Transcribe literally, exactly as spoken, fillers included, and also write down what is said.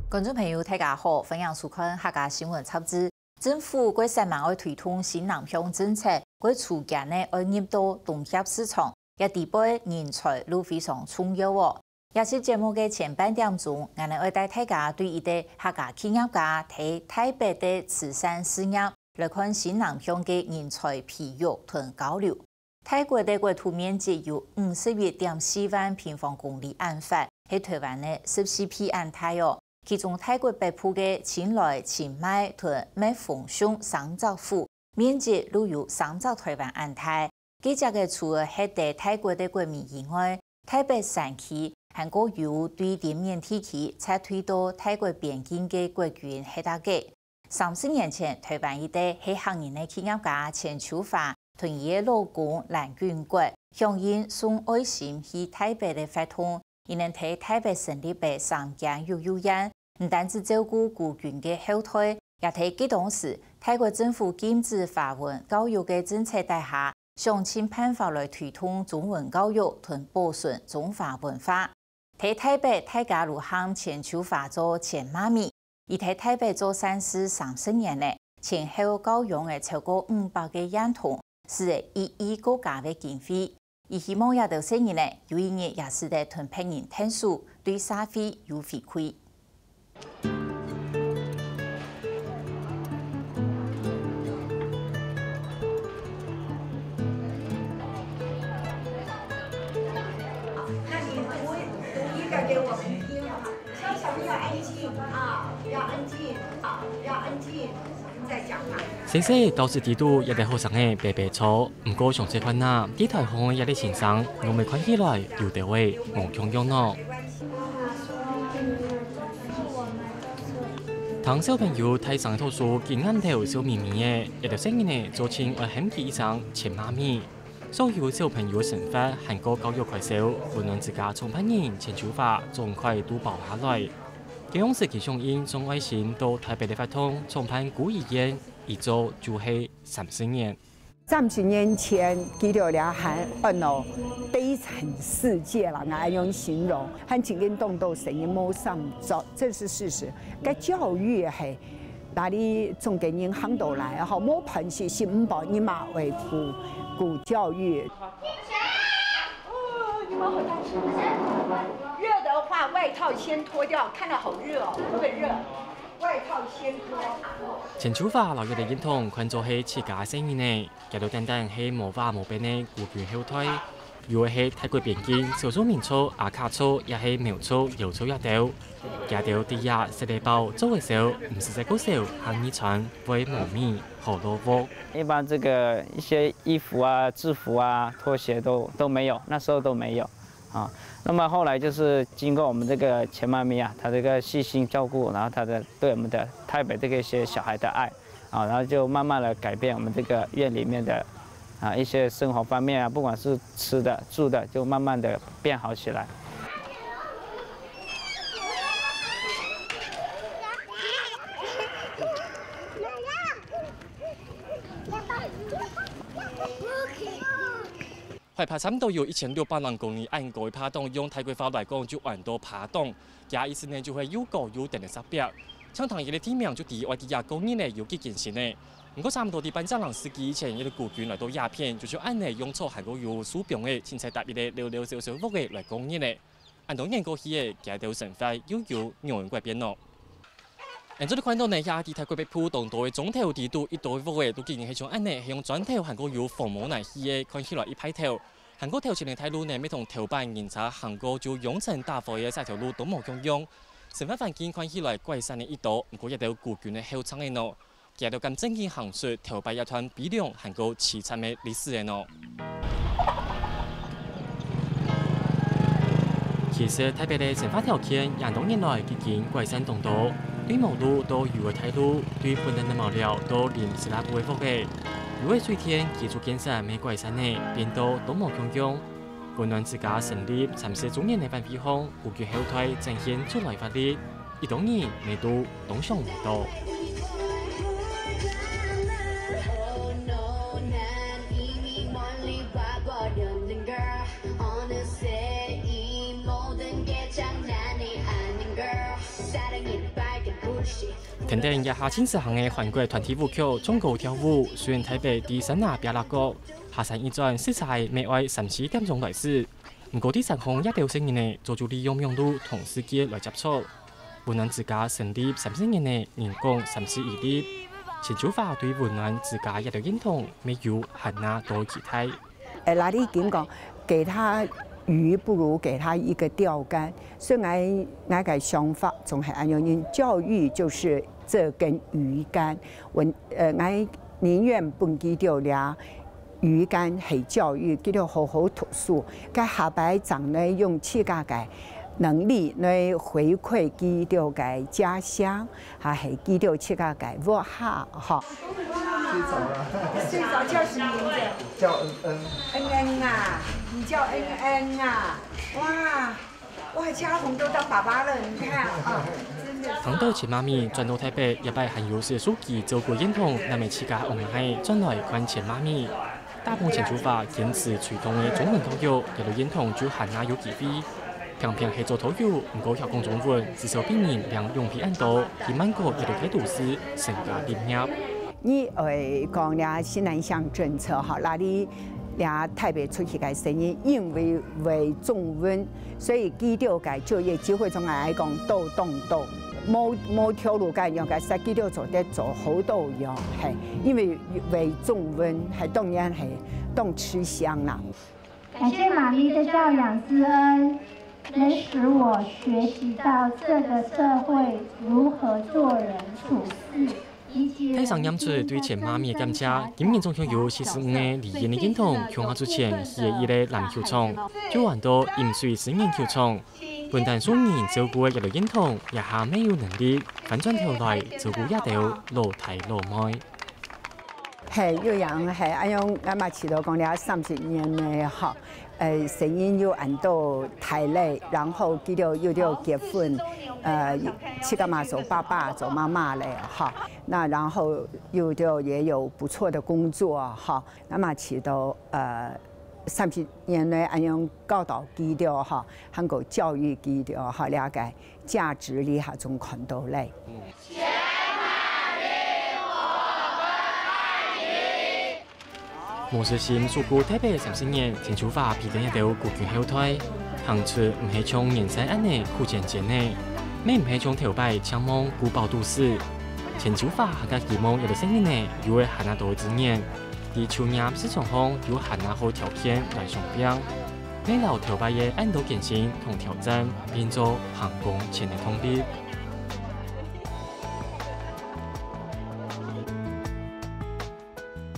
觀眾朋友，大家好，歡迎收看客家新聞雜誌。政府過煞猛愛推動新南向政策，過逐漸呢愛入到東協市場，這底背人才就非常重要哦。這期節目个前半點鐘，𠊎等愛帶大家對一個客家企業家在大北个慈善事業，來看新南向个人才培育同交流。 泰國个國土面積有五十一點四萬平方公里恁闊，係台灣个十四倍恁大哦。其中泰國北部个清萊、清邁同麥豐熊三隻府，面積就有三隻台灣恁大。該跡个除了係得泰國个國民以外，大北山區還過有對林面地區撤退到泰國邊境个國軍係大个。 三十年前，台灣一個係客人个企業家錢秋華同佢个老公藍俊國，響應送愛心去大北个活動，佢等在大北成立个三間育幼院，毋單止照顧孤軍个後代，也在該當時，泰國政府禁止華文教育个政策底下，想盡辦法來推動中文教育同保存中華文化。 在大北，大家就喊錢秋華做錢媽咪。佢在大北做善事三十年了，前後教養了超過五百個幼童，使了一億過加个經費。佢希望這兜細人仔有一日也使得同別人𢯭手，對社會有回饋。 那你讀，讀一個給我們聽好嗎？小朋友安靜啊，要安靜，好，要安靜，再講話。細細到時知道一個學生仔白白坐，毋過詳細看啊，在台項个這個先生，𠊎兜看起來有兜仔無共樣呢。 聽小朋友大聲讀書，緊頷頭笑瞇瞇仔，這兜細人仔做盡愛喊佢一聲錢媽咪。所有小朋友生活還過教育開銷，溫暖之家創辦人錢秋華總會都包下來。該央時佢響應送愛心到大北个活動，創辦孤兒院，一做就係三十年。 三十年前，佢兜這還安到悲慘世界啦，𠊎恁樣形容，還曾經凍到生理無啥做，這是事實。該教育係，哪裡中間人行到來吼，無飯食，食毋飽，你嘛會顧，顧教育。熱的話，外套先脫掉，看到好熱哦，會不會熱？外套先脫。錢秋華摎佢个認同看做係自家細人仔。 佢兜單單係無話無邊个孤軍後代，有个係泰國邊境少數民族阿卡族，也係苗族、窈族這兜。佢兜在這食得飽、著得燒，毋使再過愁行二餐會無米、好落屋。一般這個一些衣服啊、制服啊、拖鞋都，都沒有，那時候都沒有。 啊，那麼後來就是經過我們這個錢媽咪啊，她這個細心照顧，然後她的，對我們的台北這個一些小孩的愛，啊，然後就慢慢地改變我們這個院裡面的，啊，一些生活方面啊，不管是吃的、住的，就慢慢地變好起來。 海拔差毋多有一千六百零公里恁高个爬頂，用泰國話來講就安到爬頂。佢意思呢就係又高又𠕇个石壁。像聽佢个地名就知愛在這過日仔有幾艱辛呢。毋過差毋多在半隻零世紀以前，一個孤軍來到這片，就像恁仔用草還過有樹枋仔，清採搭一個溜溜小小屋仔來過日仔。恁多年過去了，佢兜生活又有仰般改變呢？ 恁樣就看到呢，這在泰國北部當多个莊頭底肚，一堆屋仔都竟然係像恁仔，係用磚頭還過有防磨泥起个，看起來一派頭。還過頭前个大路呢，乜同頭擺人車行過就揚塵打灰个石頭路都無共樣。生活環境看起來改善了一多，毋過這兜孤軍个後生仔呢，佢兜敢正經行出頭擺這段悲涼還過悽慘个歷史了呢？ 其實，台北个生活條件，這多年來已經改善當多，對無路到有个大路，對本來个茅寮到臨時拉布个屋仔，有个水電基礎建設乜改善了，變到都無共樣。溫暖之家成立三十週年个晚會項，孤軍後代展現出來活力， 一多人乜都當想毋到。跈等這下盡時行个韓國團體舞曲唱歌跳舞，雖然臺北在山林壁壢角，下山一轉實在乜愛三四點鐘來時。毋過在山項這兜細人仔早就利用網路同世界來接觸，溫暖之家成立三十年仔，人講三十一立。陳秋華對溫暖之家這兜運動乜有還較多期待。 誒，拉力金講，給他魚不如給他一個釣竿，所以𠊎𠊎个想法總係恁樣，因為教育就是這根魚竿，𠊎呃𠊎寧願分佢兜這魚竿係教育，佢兜好好讀書，該下擺正來用自家个能力來回饋佢兜个家鄉，還係佢兜自家个屋下，吼。 睡着了。睡着叫什麼名字？叫恩恩。恩恩啊，你叫恩恩啊，哇，哇，家宏都當爸爸了，你看啊，真的是。行到陳媽咪轉到臺北，這擺還有細叔佢照顧，運動，那麼自家翁仔轉來看陳媽咪。打幫陳秋華堅持推動个中文教育，這兜運動就還較有機會。 平平係做導遊，毋過曉講中文，至少比人領用品恁多，去曼谷一路个都市成家立業。你愛講這新南向政策吼，拉力這臺北出去个細人，因為會中文，所以佢兜个就業機會，總來講，多當多，無無條路个樣个，使佢兜做得做好多樣，係，因為會中文，係當然係當吃香啦。 感謝媽咪的教養之恩，能使我學習到這個社會如何做人處事，以及人際關係。大聲唸出對陳媽咪个感謝，今年總共有四十五個離異个兒童共下出錢起个一個籃球場，就安到飲水思源球場。分擔受人照顧个這兜兒童，這下乜有能力翻轉頭來照顧這兜老弟老妹。 係，有影係，恁樣𠊎嘛試著講這三十年个吼，呃，細人有恁多大了，然後佢兜有兜結婚，呃，自家嘛做爸爸做媽媽了吼，那然後有兜也有不錯的工作吼，𠊎嘛試著呃三十年个恁樣教導佢兜吼，還過教育佢兜吼，了解價值裡下總看到了。 無失心，走過臺北三十年，陳秋華陪等這兜孤軍後代，行出毋係像年歲恁呢苦艱艱个，乜毋係像頭擺淨望孤堡肚屎。陳秋華還較希望這兜細人仔有會還較多个資源，在就業市場項有還較好條件來相拚，乜摎頭擺个恁多艱辛同挑戰變做行向前个動力。